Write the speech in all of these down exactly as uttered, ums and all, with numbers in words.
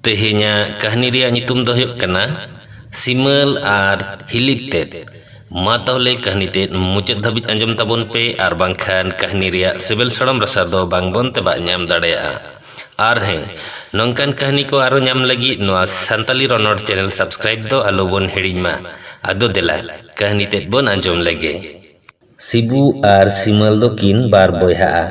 ᱛᱮᱦᱮᱧᱟᱜ ᱠᱟᱹᱦᱱᱤ ᱨᱮᱭᱟᱜ ᱧᱩᱛᱩᱢ ᱫᱚ ᱦᱩᱭᱩᱜ ᱠᱟᱱᱟ ᱥᱤᱢᱟᱹᱞ ᱟᱨ ᱦᱤᱞᱤ ᱛᱮᱫ᱾ ᱢᱟ ᱛᱟᱦᱚᱞᱮ ᱠᱟᱹᱦᱱᱤ ᱛᱮᱫ ᱢᱩᱪᱟᱹᱫ ᱫᱷᱟᱹᱵᱤᱡ ᱟᱸᱡᱚᱢ ᱛᱟᱵᱚᱱ ᱯᱮ, ᱟᱨ ᱵᱟᱝᱠᱷᱟᱱ ᱠᱟᱹᱦᱱᱤ ᱨᱮᱭᱟᱜ ᱥᱤᱵᱤᱞ ᱥᱚᱲᱚᱢ ᱨᱟᱥᱟ ᱫᱚ ᱵᱟᱝ ᱵᱚᱱ ᱛᱮᱵᱟᱜ ᱧᱟᱢ ᱫᱟᱲᱮᱭᱟᱜᱼᱟ᱾ ᱟᱨ ᱦᱮᱸ, ᱱᱚᱝᱠᱟᱱ ᱠᱟᱹᱦᱱᱤ ᱠᱚ ᱟᱨᱚ ᱧᱟᱢ ᱞᱟᱹᱜᱤᱫ ᱱᱚᱣᱟ ᱥᱟᱱᱛᱟᱞᱤ ᱨᱚᱱᱚᱲ channel subscribe ᱫᱚ ᱟᱞᱚ ᱵᱚᱱ ᱦᱤᱲᱤᱧ ᱢᱟ᱾ ᱟᱫᱚ ᱫᱮᱞᱟ, ᱠᱟᱹᱦᱱᱤ ᱛᱮᱫ ᱵᱚᱱ ᱟᱸᱡᱚᱢ ᱞᱮᱜᱮ᱾ ᱥᱤᱵᱩ ᱟᱨ ᱥᱤᱢᱟᱹᱞ ᱫᱚ ᱠᱤᱱ ᱵᱟᱨ ᱵᱚᱭᱦᱟᱜᱼᱟ᱾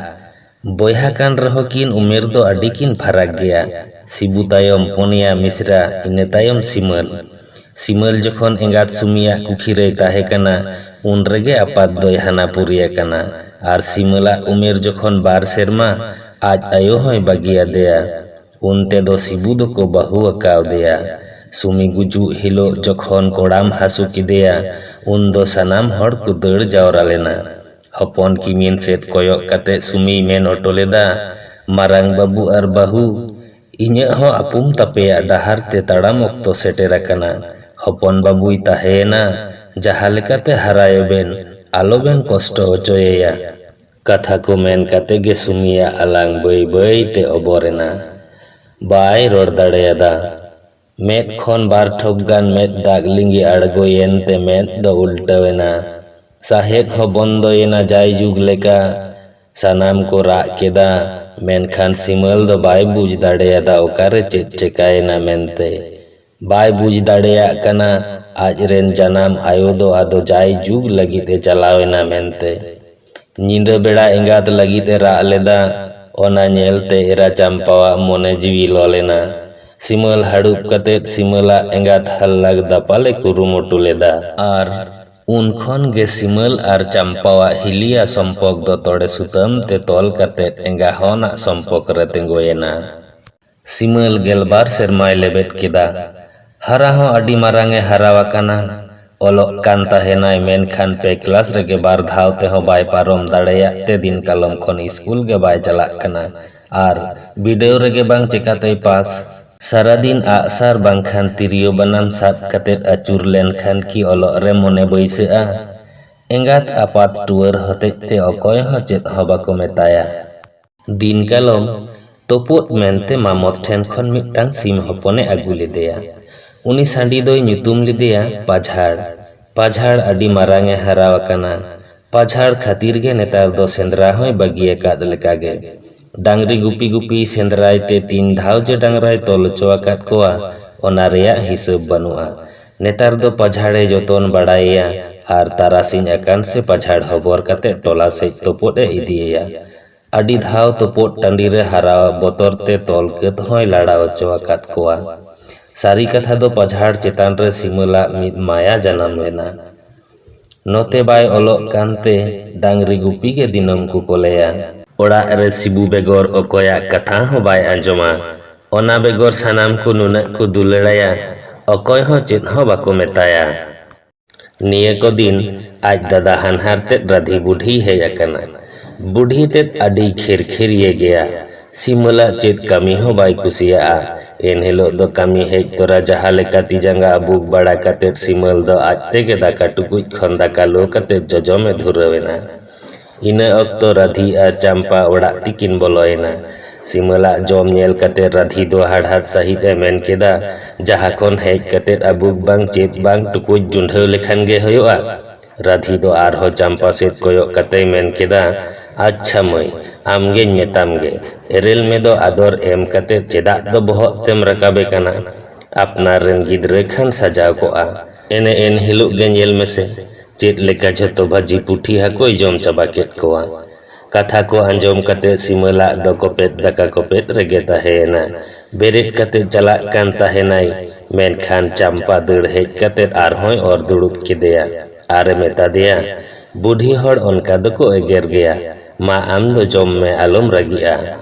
ᱵᱚᱭᱦᱟ ᱠᱟᱱ ᱨᱮᱦᱚᱸ ᱠᱤᱱ ᱩᱢᱮᱨ ᱫᱚ ᱟᱹᱰᱤ ᱠᱤᱱ ᱯᱷᱟᱨᱟᱠ ᱜᱮᱭᱟ᱾ ᱥᱤᱵᱩ ᱛᱟᱭᱚᱢ ᱯᱚᱱᱭᱟ ᱢᱤᱥᱨᱟ, ᱤᱱᱟᱹ ᱛᱟᱭᱚᱢ ᱥᱤᱢᱟᱹᱞ᱾ ᱥᱤᱢᱟᱹᱞ ᱡᱚᱠᱷᱚᱱ ᱮᱸᱜᱟᱛ ᱥᱩᱢᱤᱭᱟᱜ ᱠᱩᱠᱷᱤ ᱨᱮᱭ ᱛᱟᱦᱮᱸ ᱠᱟᱱᱟ, ᱩᱱ ᱨᱮᱜᱮ ᱟᱯᱟᱛ ᱫᱚᱭ ᱦᱟᱱᱟ ᱯᱩᱨᱤ ᱟᱠᱟᱱᱟ᱾ ᱟᱨ ᱥᱤᱢᱟᱹᱞᱟᱜ ᱩᱢᱮᱨ ᱡᱚᱠᱷᱚᱱ ᱵᱟᱨ ᱥᱮᱨᱢᱟ, ᱟᱡ ᱟᱭᱳ ᱦᱚᱸᱭ ᱵᱟᱹᱜᱤ ᱟᱫᱮᱭᱟ᱾ ᱩᱱ ᱛᱮᱫᱚ ᱥᱤᱵᱩ ᱫᱚᱠᱚ ᱵᱟᱹᱦᱩ ᱟᱠᱟᱣᱫᱮᱭᱟ᱾ ᱥᱩᱢᱤ ᱜᱩᱡᱩᱜ ᱦᱤᱞᱳᱜ ᱡᱚᱠᱷᱚᱱ ᱠᱚᱲᱟᱢ ᱦᱟᱹᱥᱩ ᱠᱮᱫᱮᱭᱟ, ᱩᱱ ᱫᱚ ᱥᱟᱱᱟᱢ ᱦᱚᱲ ᱠᱚ ᱫᱟᱹᱲ ᱡᱟᱣᱨᱟ ᱞᱮᱱᱟ᱾ ᱦᱚᱯᱚᱱ ᱠᱤᱢᱤᱱ ᱥᱮᱫ ᱠᱚᱭᱚᱜ ᱠᱟᱛᱮ ᱥᱩᱢᱤᱭ ᱢᱮᱱ ᱦᱚᱴᱚ ᱞᱮᱫᱟ, "ᱢᱟᱨᱟᱝ ᱵᱟᱹᱵᱩ ᱟᱨ ᱵᱟᱹᱦᱩ, ᱤᱧᱟᱹᱜ ᱦᱚᱸ ᱟᱹᱯᱩᱢ ᱛᱟᱯᱮᱭᱟᱜ ᱰᱟᱦᱟᱨ ᱛᱮ ᱛᱟᱲᱟᱢ ᱚᱠᱛᱚ ᱥᱮᱴᱮᱨ ᱟᱠᱟᱱᱟ᱾ ᱦᱚᱯᱚᱱ ᱵᱟᱹᱵᱩᱭ ᱛᱟᱦᱮᱸᱭᱮᱱᱟ, ᱡᱟᱦᱟᱸ ᱞᱮᱠᱟᱛᱮ ᱦᱟᱨᱟᱭᱮᱵᱮᱱ, ᱟᱞᱚᱵᱮᱱ ᱠᱚᱥᱴᱚ ᱦᱚᱪᱚᱭᱮᱭᱟ᱾" ᱠᱟᱛᱷᱟ ᱠᱚ ᱢᱮᱱ ᱠᱟᱛᱮ ᱜᱮ ᱥᱩᱢᱤᱭᱟᱜ ᱟᱞᱟᱝ ᱵᱟᱹᱭ ᱵᱟᱹᱭ ᱛᱮ ᱚᱵᱚᱨ ᱮᱱᱟ᱾ ᱵᱟᱭ ᱨᱚᱲ ᱫᱟᱲᱮᱭᱟᱫᱟ᱾ ᱢᱮᱫ ᱠᱷᱚᱱ ᱵᱟᱨ ᱴᱷᱚᱯ ᱜᱟᱱ ᱢᱮᱫ ᱫᱟᱜ ᱞᱤᱸᱜᱤ ᱟᱬᱜᱚᱭᱮᱱ ᱛᱮ ᱢᱮᱫ ᱫᱚ ᱩᱞᱴᱟᱹᱣ ᱮᱱᱟ᱾ ᱥᱟᱦᱮᱫ ᱦᱚᱸ ᱵᱚᱱᱫᱚᱭᱮᱱᱟ ᱡᱟᱭ ᱡᱩᱜᱽ ᱞᱮᱠᱟ᱾ ᱥᱟᱱᱟᱢ ᱠᱚ ᱨᱟᱜ ᱠᱮᱫᱟ, ᱢᱮᱱᱠᱷᱟᱱ ᱥᱤᱢᱟᱹᱞ ᱫᱚ ᱵᱟᱭ ᱵᱩᱡᱽ ᱫᱟᱲᱮᱭᱟᱫᱟ ᱚᱠᱟᱨᱮ ᱪᱮᱫ ᱪᱮᱠᱟᱭᱮᱱᱟ ᱢᱮᱱᱛᱮ᱾ ᱵᱟᱭ ᱵᱩᱡᱽ ᱫᱟᱲᱮᱭᱟᱜ ᱠᱟᱱᱟ ᱟᱡ ᱨᱮᱱ ᱡᱟᱱᱟᱢ ᱟᱭᱳ ᱫᱚ ᱟᱫᱚ ᱡᱟᱭ ᱡᱩᱜᱽ ᱞᱟᱹᱜᱤᱫ ᱮ ᱪᱟᱞᱟᱣ ᱮᱱᱟ ᱢᱮᱱᱛᱮ᱾ ᱧᱤᱫᱟᱹ ᱵᱮᱲᱟ ᱮᱸᱜᱟᱛ ᱞᱟᱹᱜᱤᱫ ᱮ ᱨᱟᱜ ᱞᱮᱫᱟ, ᱚᱱᱟ ᱧᱮᱞᱛᱮ ᱮᱨᱟ ᱪᱟᱢᱯᱟᱣᱟᱜ ᱢᱚᱱᱮ ᱡᱤᱣᱤ ᱞᱚ ᱞᱮᱱᱟ᱾ ᱥᱤᱢᱟᱹᱞ ᱦᱟᱹᱲᱩᱵ ᱠᱟᱛᱮ ᱥᱤᱢᱟᱹᱞᱟᱜ ᱮᱸᱜᱟᱛ ᱦᱟᱞᱞᱟᱠ ᱫᱟᱯᱟᱞ ᱮ ᱠᱩᱨᱩᱢᱩᱴᱩ ᱞᱮᱫᱟ᱾ ᱟᱨ ᱩᱱ ᱠᱷᱚᱱ ᱜᱮ ᱥᱤᱢᱟᱹᱞ ᱟᱨ ᱪᱟᱢᱯᱟᱣᱟᱜ ᱦᱤᱞᱤᱭᱟ ᱥᱚᱢᱯᱚᱠ ᱫᱚ ᱛᱚᱲᱮ ᱥᱩᱛᱟᱹᱢ ᱛᱮ ᱛᱚᱞ ᱠᱟᱛᱮ ᱮᱸᱜᱟ ᱦᱚᱱᱟᱜ ᱥᱚᱢᱯᱚᱠ ᱨᱮ ᱛᱤᱸᱜᱩᱭᱮᱱᱟ᱾ ᱥᱤᱢᱟᱹᱞ ᱜᱮᱞᱵᱟᱨ ᱥᱮᱨᱢᱟᱭ ᱞᱮᱵᱮᱫ ᱠᱮᱫᱟ᱾ ᱦᱟᱨᱟ ᱦᱚᱸ ᱟᱹᱰᱤ ᱢᱟᱨᱟᱝ ᱮ ᱦᱟᱨᱟ ᱟᱠᱟᱱᱟ᱾ ᱚᱞᱚᱜ ᱠᱟᱱ ᱛᱟᱦᱮᱱᱟᱭ, ᱢᱮᱱᱠᱷᱟᱱ ᱯᱮ ᱠᱞᱟᱥ ᱨᱮᱜᱮ ᱵᱟᱨ ᱫᱷᱟᱣ ᱛᱮᱦᱚᱸ ᱵᱟᱭ ᱯᱟᱨᱚᱢ ᱫᱟᱲᱮᱭᱟᱜ ᱛᱮ ᱫᱤᱱ ᱠᱟᱞᱚᱢ ᱠᱷᱚᱱ ᱤᱥᱠᱩᱞ ᱜᱮ ᱵᱟᱭ ᱪᱟᱞᱟᱜ ᱠᱟᱱᱟ᱾ ᱟᱨ ᱵᱤᱰᱟᱹᱣ ᱨᱮᱜᱮ ᱵᱟᱝ ᱪᱮᱠᱟᱛᱮᱭ ᱯᱟᱥ᱾ ᱥᱟᱨᱟᱫᱤᱱ ᱟᱜᱼᱥᱟᱨ ᱵᱟᱝᱠᱷᱟᱱ ᱛᱤᱨᱭᱳ ᱵᱟᱱᱟᱢ ᱥᱟᱵ ᱠᱟᱛᱮᱫ ᱟᱹᱪᱩᱨ ᱞᱮᱱᱠᱷᱟᱱ ᱠᱤ ᱚᱞᱚᱜ ᱨᱮ ᱢᱚᱱᱮ ᱵᱟᱹᱭᱥᱟᱹᱜᱼᱟ? ᱮᱸᱜᱟᱛ ᱟᱯᱟᱛ ᱴᱩᱣᱟᱹᱨ ᱦᱚᱛᱮᱡ ᱛᱮ ᱚᱠᱚᱭ ᱦᱚᱸ ᱪᱮᱫ ᱦᱚᱸ ᱵᱟᱠᱚ ᱢᱮᱛᱟᱭᱟ᱾ ᱫᱤᱱ ᱠᱟᱞᱚᱢ ᱛᱩᱯᱩᱫ ᱢᱮᱱᱛᱮ ᱢᱟᱢᱚᱛ ᱴᱷᱮᱱ ᱠᱷᱚᱱ ᱢᱤᱫᱴᱟᱝ ᱥᱤᱢ ᱦᱚᱯᱚᱱᱮ ᱟᱹᱜᱩ ᱞᱮᱫᱮᱭᱟ᱾ ᱩᱱᱤ ᱥᱟᱺᱰᱤ ᱫᱚᱭ ᱧᱩᱛᱩᱢ ᱞᱮᱫᱮᱭᱟ ᱯᱟᱡᱷᱟᱲ᱾ ᱯᱟᱡᱷᱟᱲ ᱟᱹᱰᱤ ᱢᱟᱨᱟᱝ ᱮ ᱦᱟᱨᱟ ᱟᱠᱟᱱᱟ᱾ ᱯᱟᱡᱷᱟᱲ ᱠᱷᱟᱹᱛᱤᱨ ᱜᱮ ᱱᱮᱛᱟᱨ ᱫᱚ ᱥᱮᱸᱫᱽᱨᱟ ᱦᱚᱸᱭ ᱵᱟᱹᱜᱤ ᱟᱠᱟᱫ ᱞᱮᱠᱟᱜᱮ᱾ ᱰᱟᱝᱨᱤ ᱜᱩᱯᱤ ᱜᱩᱯᱤ ᱥᱮᱸᱫᱽᱨᱟᱭ ᱛᱮ ᱛᱤᱱ ᱫᱷᱟᱣ ᱡᱮ ᱰᱟᱝᱨᱟᱭ ᱛᱚᱞ ᱦᱚᱪᱚ ᱟᱠᱟᱫ ᱠᱚᱣᱟ, ᱚᱱᱟ ᱨᱮᱭᱟᱜ ᱦᱤᱥᱟᱹᱵ ᱵᱟᱹᱱᱩᱜᱼᱟ᱾ ᱱᱮᱛᱟᱨ ᱫᱚ ᱯᱟᱡᱷᱟᱲᱮ ᱡᱚᱛᱚᱱ ᱵᱟᱲᱟᱭᱮᱭᱟ ᱟᱨ ᱛᱟᱨᱟᱥᱤᱧ ᱟᱠᱟᱱ ᱥᱮ ᱯᱟᱡᱷᱟᱲ ᱦᱚᱵᱚᱨ ᱠᱟᱛᱮ ᱴᱚᱞᱟ ᱥᱮᱡ ᱛᱩᱯᱩᱫ ᱮ ᱤᱫᱤᱭᱮᱭᱟ᱾ ᱟᱹᱰᱤ ᱫᱷᱟᱣ ᱛᱩᱯᱩᱫ ᱴᱟᱺᱰᱤ ᱨᱮ ᱦᱟᱨᱟ ᱵᱚᱛᱚᱨ ᱛᱮ ᱛᱚᱞ ᱠᱟᱹᱛ ᱦᱚᱸᱭ ᱞᱟᱲᱟ ᱦᱚᱪᱚ ᱟᱠᱟᱫ ᱠᱚᱣᱟ᱾ ᱥᱟᱹᱨᱤ ᱠᱟᱛᱷᱟ ᱫᱚ ᱯᱟᱡᱷᱟᱲ ᱪᱮᱛᱟᱱ ᱨᱮ ᱥᱤᱢᱟᱹᱞᱟᱜ ᱢᱤᱫ ᱢᱟᱭᱟ ᱡᱟᱱᱟᱢ ᱞᱮᱱᱟ᱾ ᱱᱚᱛᱮ ᱵᱟᱭ ᱚᱞᱚᱜ ᱠᱟᱱᱛᱮ ᱰᱟᱝᱨᱤ ᱜᱩᱯᱤ ᱜᱮ ᱫᱤᱱᱟᱹᱢ ᱠᱚ ᱠᱚᱞᱮᱭᱟ᱾ ᱚᱲᱟᱜ ᱨᱮ ᱥᱤᱵᱩ ᱵᱮᱜᱚᱨ ᱚᱠᱚᱭᱟᱜ ᱠᱟᱛᱷᱟ ᱦᱚᱸ ᱵᱟᱭ ᱟᱸᱡᱚᱢᱟ᱾ ᱚᱱᱟ ᱵᱮᱜᱚᱨ ᱥᱟᱱᱟᱢ ᱠᱚ ᱱᱩᱱᱟᱹᱜ ᱠᱚ ᱫᱩᱞᱟᱹᱲᱟᱭᱟ, ᱚᱠᱚᱭ ᱦᱚᱸ ᱪᱮᱫ ᱦᱚᱸ ᱵᱟᱠᱚ ᱢᱮᱛᱟᱭᱟ᱾ ᱱᱤᱭᱟᱹ ᱠᱚ ᱫᱤᱱ ᱟᱡ ᱫᱟᱫᱟ ᱦᱟᱱᱦᱟᱨ ᱛᱮᱫ ᱨᱟᱫᱷᱤ ᱵᱩᱰᱷᱤᱭ ᱦᱮᱡ ᱟᱠᱟᱱᱟ᱾ ᱵᱩᱰᱷᱤ ᱛᱮᱫ ᱟᱹᱰᱤ ᱠᱷᱤᱨᱠᱷᱤᱨᱤᱭᱟᱹ ᱜᱮᱭᱟ᱾ ᱥᱤᱢᱟᱹᱞᱟᱜ ᱪᱮᱫ ᱠᱟᱹᱢᱤ ᱦᱚᱸ ᱵᱟᱭ ᱠᱩᱥᱤᱭᱟᱜᱼᱟ᱾ ᱮᱱ ᱦᱤᱞᱳᱜ ᱫᱚ ᱠᱟᱹᱢᱤ ᱦᱮᱡ ᱛᱚᱨᱟ ᱡᱟᱦᱟᱸ ᱞᱮᱠᱟ ᱛᱤ ᱡᱟᱸᱜᱟ ᱟᱹᱵᱩᱠ ᱵᱟᱲᱟ ᱠᱟᱛᱮᱫ ᱥᱤᱢᱟᱹᱞ ᱫᱚ ᱟᱡ ᱛᱮᱜᱮ ᱫᱟᱠᱟ ᱴᱩᱠᱩᱡ ᱠᱷᱚᱱ ᱫᱟᱠᱟ ᱞᱩ ᱠᱟᱛᱮᱫ ᱡᱚᱡᱚᱢ ᱮ ᱫᱷᱩᱨᱟᱹᱣ ᱮᱱᱟ᱾ ᱤᱱᱟᱹ ᱚᱠᱛᱚ ᱨᱟᱫᱷᱤ ᱟᱨ ᱪᱟᱢᱯᱟ ᱚᱲᱟᱜ ᱛᱮᱠᱤᱱ ᱵᱚᱞᱚᱭᱮᱱᱟ᱾ ᱥᱤᱢᱟᱹᱞᱟᱜ ᱡᱚᱢ ᱧᱮᱞ ᱠᱟᱛᱮ ᱨᱟᱫᱷᱤ ᱫᱚ ᱦᱟᱲᱦᱟᱫ ᱥᱟᱹᱦᱤᱡ ᱮ ᱢᱮᱱ ᱠᱮᱫᱟ, "ᱡᱟᱦᱟᱸ ᱠᱷᱚᱱ ᱦᱮᱡ ᱠᱟᱛᱮ ᱟᱹᱵᱩᱠ ᱵᱟᱝ ᱪᱮᱫ ᱵᱟᱝ ᱴᱩᱠᱩᱡ ᱡᱩᱸᱰᱷᱟᱹᱣ ᱞᱮᱠᱷᱟᱱ ᱜᱮ ᱦᱩᱭᱩᱜᱼᱟ?" ᱨᱟᱫᱷᱤ ᱫᱚ ᱟᱨᱦᱚᱸ ᱪᱟᱢᱯᱟ ᱥᱮᱫ ᱠᱚᱭᱚᱜ ᱠᱟᱛᱮᱭ ᱢᱮᱱ ᱠᱮᱫᱟ, "ᱟᱪᱪᱷᱟ ᱢᱟᱹᱭ, ᱟᱢᱜᱮᱧ ᱢᱮᱛᱟᱢ ᱜᱮ, ᱮᱨᱮᱞ ᱢᱮ ᱫᱚ ᱟᱫᱚᱨ ᱮᱢ ᱠᱟᱛᱮ ᱪᱮᱫᱟᱜ ᱫᱚ ᱵᱚᱦᱚᱜ ᱛᱮᱢ ᱨᱟᱠᱟᱵᱮ ᱠᱟᱱᱟ? ᱟᱯᱱᱟᱨ ᱨᱮᱱ ᱜᱤᱫᱽᱨᱟᱹ ᱠᱷᱟᱱ ᱥᱟᱡᱟᱣ ᱠᱚᱜᱼᱟ᱾ ᱮᱱᱮ ᱮᱱ ᱦᱤᱞᱳᱜ ᱜᱮ ᱧᱮᱞ ᱢᱮᱥᱮ, ᱪᱮᱫ ᱞᱮᱠᱟ ᱡᱷᱚᱛᱚ ᱵᱷᱟᱹᱡᱤ ᱯᱩᱴᱷᱤ ᱦᱟᱹᱠᱩᱭ ᱡᱚᱢ ᱪᱟᱵᱟ ᱠᱮᱫ ᱠᱚᱣᱟ᱾" ᱠᱟᱛᱷᱟ ᱠᱚ ᱟᱸᱡᱚᱢ ᱠᱟᱛᱮ ᱥᱤᱢᱟᱹᱞᱟᱜ ᱫᱚ ᱠᱚᱯᱮᱫ ᱫᱟᱠᱟ ᱠᱚᱯᱮᱫ ᱨᱮᱜᱮ ᱛᱟᱦᱮᱸᱭᱮᱱᱟ᱾ ᱵᱮᱨᱮᱫ ᱠᱟᱛᱮ ᱪᱟᱞᱟᱜ ᱠᱟᱱ ᱛᱟᱦᱮᱱᱟᱭ, ᱢᱮᱱᱠᱷᱟᱱ ᱪᱟᱢᱯᱟ ᱫᱟᱹᱲ ᱦᱮᱡ ᱠᱟᱛᱮ ᱟᱨᱦᱚᱸᱭ ᱚᱨ ᱫᱩᱲᱩᱵ ᱠᱮᱫᱮᱭᱟ᱾ ᱟᱨᱮ ᱢᱮᱛᱟ ᱫᱮᱭᱟ, "ᱵᱩᱰᱷᱤ ᱦᱚᱲ ᱚᱱᱠᱟ ᱫᱚᱠᱚ ᱮᱜᱮᱨ ᱜᱮᱭᱟ᱾ ᱢᱟ ᱟᱢ ᱫᱚ ᱡᱚᱢ ᱢᱮ, ᱟᱞᱚᱢ ᱨᱟᱹᱜᱤᱜᱼᱟ᱾"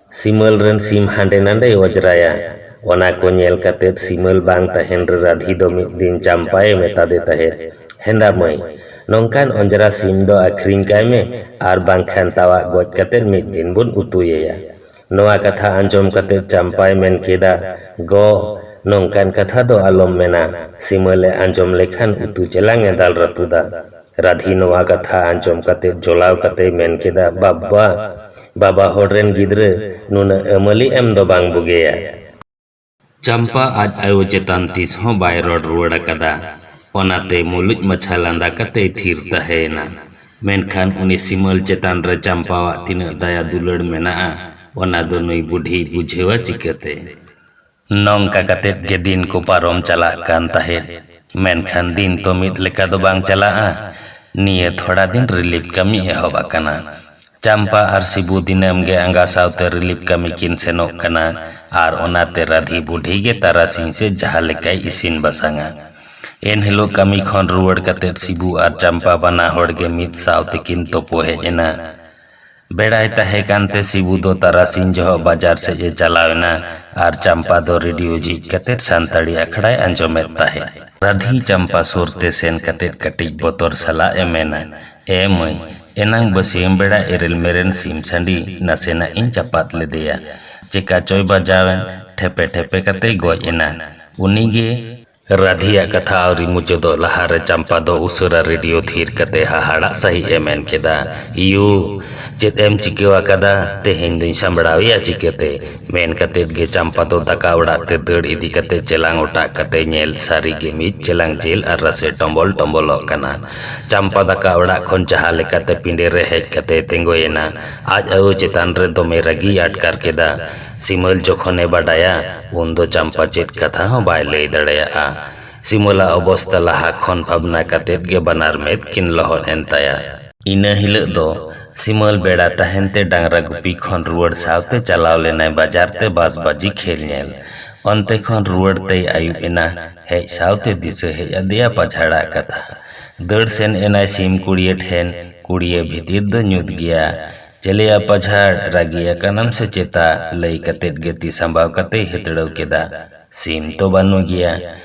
ᱥᱤᱢᱟᱹᱞ ᱨᱮᱱ ᱥᱤᱢ ᱦᱟᱸᱰᱮ ᱱᱟᱰᱮᱭ ᱚᱡᱽᱨᱟᱭᱟ᱾ ᱚᱱᱟ ᱠᱚ ᱧᱮᱞ ᱠᱟᱛᱮ ᱥᱤᱢᱟᱹᱞ ᱵᱟᱝ ᱛᱟᱦᱮᱱ ᱨᱮ ᱨᱟᱫᱷᱤ ᱫᱚ ᱢᱤᱫ ᱫᱤᱱ ᱪᱟᱢᱯᱟᱭᱮ ᱢᱮᱛᱟᱫᱮ ᱛᱟᱦᱮᱸᱫ, "ᱦᱮᱸᱫᱟ ᱢᱟᱹᱭ, ᱱᱚᱝᱠᱟᱱ ᱚᱸᱡᱽᱨᱟ ᱥᱤᱢ ᱫᱚ ᱟᱹᱠᱷᱨᱤᱧ ᱠᱟᱭ ᱢᱮ, ᱟᱨ ᱵᱟᱝᱠᱷᱟᱱ ᱛᱟᱣᱟᱜ ᱜᱚᱡ ᱠᱟᱛᱮ ᱢᱤᱫ ᱫᱤᱱ ᱵᱚᱱ ᱩᱛᱩᱭᱮᱭᱟ᱾" ᱱᱚᱣᱟ ᱠᱟᱛᱷᱟ ᱟᱸᱡᱚᱢ ᱠᱟᱛᱮ ᱪᱟᱢᱯᱟᱭ ᱢᱮᱱ ᱠᱮᱫᱟ, "ᱜᱚ, ᱱᱚᱝᱠᱟᱱ ᱠᱟᱛᱷᱟ ᱫᱚ ᱟᱞᱚᱢ ᱢᱮᱱᱟ᱾ ᱥᱤᱢᱟᱹᱞᱮ ᱟᱸᱡᱚᱢ ᱞᱮᱠᱷᱟᱱ ᱩᱛᱩ ᱪᱮᱞᱟᱝ ᱮ ᱫᱟᱞ ᱨᱟᱹᱯᱩᱫᱟ᱾" ᱨᱟᱫᱷᱤ ᱱᱚᱣᱟ ᱠᱟᱛᱷᱟ ᱟᱸᱡᱚᱢ ᱠᱟᱛᱮ ᱡᱚᱞᱟᱣ ᱠᱟᱛᱮᱭ ᱢᱮᱱ ᱠᱮᱫᱟ, "ᱵᱟᱵᱵᱟ, ᱵᱟᱵᱟ ᱦᱚᱲ ᱨᱮᱱ ᱜᱤᱫᱽᱨᱟᱹ ᱱᱩᱱᱟᱹᱜ ᱟᱹᱢᱟᱹᱞᱤ ᱮᱢ ᱫᱚ ᱵᱟᱝ ᱵᱩᱜᱤᱭᱟ᱾ ᱪᱟᱢᱯᱟ ᱟᱡ ᱟᱭᱳ ᱪᱮᱛᱟᱱ ᱛᱤᱥ ᱦᱚᱸ ᱵᱟᱭ ᱨᱚᱲ ᱨᱩᱣᱟᱹᱲ ᱟᱠᱟᱫᱟ᱾ ᱚᱱᱟᱛᱮ ᱢᱩᱞᱩᱡ ᱢᱟᱪᱷᱟ ᱞᱟᱸᱫᱟ ᱠᱟᱛᱮᱭ ᱛᱷᱤᱨ ᱛᱟᱦᱮᱸᱭᱮᱱᱟ᱾ ᱢᱮᱱᱠᱷᱟᱱ ᱩᱱᱤ ᱥᱤᱢᱟᱹᱞ ᱪᱮᱛᱟᱱ ᱨᱮ ᱪᱟᱢᱯᱟᱣᱟᱜ ᱛᱤᱱᱟᱹᱜ ᱫᱟᱭᱟ ᱫᱩᱞᱟᱹᱲ ᱢᱮᱱᱟᱜᱼᱟ, ᱚᱱᱟ ᱫᱚ ᱱᱩᱭ ᱵᱩᱰᱷᱤᱭ ᱵᱩᱡᱷᱟᱹᱣᱟ ᱪᱤᱠᱟᱹᱛᱮ? ᱱᱚᱝᱠᱟ ᱠᱟᱛᱮᱫ ᱜᱮ ᱫᱤᱱ ᱠᱚ ᱯᱟᱨᱚᱢ ᱪᱟᱞᱟᱜ ᱠᱟᱱ ᱛᱟᱦᱮᱸᱫ᱾ ᱢᱮᱱᱠᱷᱟᱱ ᱫᱤᱱ ᱛᱚ ᱢᱤᱫ ᱞᱮᱠᱟ ᱫᱚ ᱵᱟᱝ ᱪᱟᱞᱟᱜᱼᱟ᱾ ᱱᱤᱭᱟᱹ ᱛᱷᱚᱲᱟ ᱫᱤᱱ ᱨᱤᱞᱤᱯ ᱠᱟᱹᱢᱤ ᱮᱦᱚᱵ ᱟᱠᱟᱱᱟ᱾ ᱪᱟᱢᱯᱟ ᱟᱨ ᱥᱤᱵᱩ ᱫᱤᱱᱟᱹᱢ ᱜᱮ ᱟᱸᱜᱟ ᱥᱟᱶᱛᱮ ᱨᱤᱞᱤᱯ ᱠᱟᱹᱢᱤ ᱠᱤᱱ ᱥᱮᱱᱚᱜ ᱠᱟᱱᱟ, ᱟᱨ ᱚᱱᱟᱛᱮ ᱨᱟᱫᱷᱤ ᱵᱩᱰᱷᱤ ᱜᱮ ᱛᱟᱨᱟᱥᱤᱧ ᱥᱮ ᱡᱟᱦᱟᱸ ᱞᱮᱠᱟᱭ ᱤᱥᱤᱱ ᱵᱟᱥᱟᱝᱟ᱾ ᱮᱱ ᱦᱤᱞᱳᱜ ᱠᱟᱹᱢᱤ ᱠᱷᱚᱱ ᱨᱩᱣᱟᱹᱲ ᱠᱟᱛᱮᱫ ᱥᱤᱵᱩ ᱟᱨ ᱪᱟᱢᱯᱟ ᱵᱟᱱᱟ ᱦᱚᱲ ᱜᱮ ᱢᱤᱫ ᱥᱟᱶ ᱛᱮᱠᱤᱱ ᱛᱳᱯᱳ ᱦᱮᱡ ᱮᱱᱟ᱾ ᱵᱮᱲᱟᱭ ᱛᱟᱦᱮᱸ ᱠᱟᱱᱛᱮ ᱥᱤᱵᱩ ᱫᱚ ᱛᱟᱨᱟᱥᱤᱧ ᱡᱚᱦᱚᱜ ᱵᱟᱡᱟᱨ ᱥᱮᱫ ᱮ ᱪᱟᱞᱟᱣ ᱮᱱᱟ, ᱟᱨ ᱪᱟᱢᱯᱟ ᱫᱚ ᱨᱮᱰᱤᱭᱳ ᱡᱷᱤᱡ ᱠᱟᱛᱮᱫ ᱥᱟᱱᱛᱟᱲᱤ ᱟᱠᱷᱲᱟᱭ ᱟᱸᱡᱚᱢᱮᱫ ᱛᱟᱦᱮᱸᱫ᱾ ᱨᱟᱫᱷᱤ ᱪᱟᱢᱯᱟ ᱥᱩᱨ ᱛᱮ ᱥᱮᱱ ᱠᱟᱛᱮᱫ ᱠᱟᱹᱴᱤᱡ ᱵᱚᱛᱚᱨ ᱥᱟᱞᱟᱜ ᱮ ᱢᱮᱱᱟ, "ᱮ ᱢᱟᱹᱭ, ᱮᱱᱟᱝ ᱵᱟᱹᱥᱭᱟᱹᱢ ᱵᱮᱲᱟ ᱮᱨᱮᱞ ᱢᱮᱨᱮᱞ ᱥᱤᱢ ᱥᱟᱺᱰᱤ ᱱᱟᱥᱮᱱᱟᱜ ᱤᱧ ᱪᱟᱯᱟᱫ ᱞᱮᱫᱮᱭᱟ᱾ ᱪᱮᱠᱟ ᱪᱚᱭ ᱵᱟᱡᱟᱣᱮᱱ, ᱴᱷᱮᱯᱮ ᱴᱷᱮᱯᱮ ᱠᱟᱛᱮᱭ ᱜᱚᱡ ᱮᱱᱟ᱾ ᱩᱱᱤᱜᱮ" ᱨᱟᱫᱷᱤᱭᱟᱜ ᱠᱟᱛᱷᱟ ᱟᱹᱣᱨᱤ ᱢᱩᱪᱟᱹᱫᱚᱜ ᱞᱟᱦᱟᱨᱮ ᱪᱟᱢᱯᱟ ᱫᱚ ᱩᱥᱟᱹᱨᱟ ᱨᱮᱰᱤᱭᱳ ᱛᱷᱤᱨ ᱠᱟᱛᱮ ᱦᱟᱦᱟᱲᱟᱜ ᱥᱟᱹᱦᱤᱡ ᱮ ᱢᱮᱱ ᱠᱮᱫᱟ, "ᱤᱭᱩ, ᱪᱮᱫ ᱮᱢ ᱪᱤᱠᱟᱹ ᱟᱠᱟᱫᱟ? ᱛᱮᱦᱮᱧ ᱫᱚᱧ ᱥᱟᱢᱵᱲᱟᱣᱮᱭᱟ ᱪᱤᱠᱟᱹᱛᱮ?" ᱢᱮᱱ ᱠᱟᱛᱮᱫ ᱜᱮ ᱪᱟᱢᱯᱟ ᱫᱚ ᱫᱟᱠᱟ ᱚᱲᱟᱜ ᱛᱮ ᱫᱟᱹᱲ ᱤᱫᱤ ᱠᱟᱛᱮ ᱪᱮᱞᱟᱝ ᱚᱴᱟᱜ ᱠᱟᱛᱮ ᱧᱮᱞ ᱥᱟᱹᱨᱤ ᱜᱮ ᱢᱤᱫ ᱪᱮᱞᱟᱝ ᱡᱤᱞ ᱟᱨ ᱨᱟᱥᱮ ᱴᱚᱢᱵᱚᱞ ᱴᱚᱢᱵᱚᱞᱚᱜ ᱠᱟᱱᱟ᱾ ᱪᱟᱢᱯᱟ ᱫᱟᱠᱟ ᱚᱲᱟᱜ ᱠᱷᱚᱱ ᱡᱟᱦᱟᱸ ᱞᱮᱠᱟᱛᱮ ᱯᱤᱸᱰᱟᱹ ᱨᱮ ᱦᱮᱡ ᱠᱟᱛᱮ ᱛᱤᱸᱜᱩᱭᱮᱱᱟ᱾ ᱟᱡ ᱟᱭᱳ ᱪᱮᱛᱟᱱ ᱨᱮ ᱫᱚᱢᱮ ᱨᱟᱹᱜᱤᱭ ᱟᱴᱠᱟᱨ ᱠᱮᱫᱟ᱾ ᱥᱤᱢᱟᱹᱞ ᱡᱚᱠᱷᱚᱱᱮ ᱵᱟᱰᱟᱭᱟ, ᱩᱱᱫᱚ ᱪᱟᱢᱯᱟ ᱪᱮᱫ ᱠᱟᱛᱷᱟ ᱦᱚᱸ ᱵᱟᱭ ᱞᱟᱹᱭ ᱫᱟᱲᱮᱭᱟᱜᱼᱟ᱾ ᱥᱤᱢᱟᱹᱞᱟᱜ ᱚᱵᱚᱥᱛᱟ ᱞᱟᱦᱟ ᱠᱷᱚᱱ ᱵᱷᱟᱵᱽᱱᱟ ᱠᱟᱛᱮᱫ ᱜᱮ ᱵᱟᱱᱟᱨ ᱢᱮᱫ ᱠᱤᱱ ᱞᱚᱦᱚᱫ ᱮᱱ ᱛᱟᱭᱟ᱾ ᱤᱱᱟᱹ ᱦᱤᱞᱳᱜ ᱫᱚ ᱥᱤᱢᱟᱹᱞ ᱵᱮᱲᱟ ᱛᱟᱦᱮᱱ ᱛᱮ ᱰᱟᱝᱨᱟ ᱜᱩᱯᱤ ᱠᱷᱚᱱ ᱨᱩᱣᱟᱹᱲ ᱥᱟᱶᱛᱮ ᱪᱟᱞᱟᱣ ᱞᱮᱱᱟᱭ ᱵᱟᱡᱟᱨ ᱛᱮ ᱵᱟᱥ ᱵᱟᱡᱤ ᱠᱷᱮᱞ ᱧᱮᱞ᱾ ᱚᱱᱛᱮ ᱠᱷᱚᱱ ᱨᱩᱣᱟᱹᱲ ᱛᱮᱭ ᱟᱹᱭᱩᱵ ᱮᱱᱟ᱾ ᱦᱮᱡ ᱥᱟᱶᱛᱮ ᱫᱤᱥᱟᱹ ᱦᱮᱡ ᱟᱫᱮᱭᱟ ᱯᱟᱡᱷᱟᱲᱟᱜ ᱠᱟᱛᱷᱟ᱾ ᱫᱟᱹᱲ ᱥᱮᱱ ᱮᱱᱟᱭ ᱥᱤᱢ ᱠᱩᱲᱤᱭᱟᱹ ᱴᱷᱮᱱ, ᱠᱩᱲᱤᱭᱟᱹ ᱵᱷᱤᱛᱤᱨ ᱫᱚ ᱧᱩᱛ ᱜᱮᱭᱟ᱾ "ᱪᱮᱞᱮᱭᱟ ᱯᱟᱡᱷᱟᱲ, ᱨᱟᱹᱜᱤ ᱟᱠᱟᱱᱟᱢ ᱥᱮ ᱪᱮᱛᱟ?" ᱞᱟᱹᱭ ᱠᱟᱛᱮᱫ ᱜᱮ ᱛᱤ ᱥᱟᱢᱵᱟᱣ ᱠᱟᱛᱮᱭ ᱦᱟᱹᱛᱲᱟᱹᱣ ᱠᱮᱫᱟ᱾ ᱥᱤᱢ ᱛᱚ ᱵᱟᱹᱱᱩᱜ ᱜᱮᱭᱟ᱾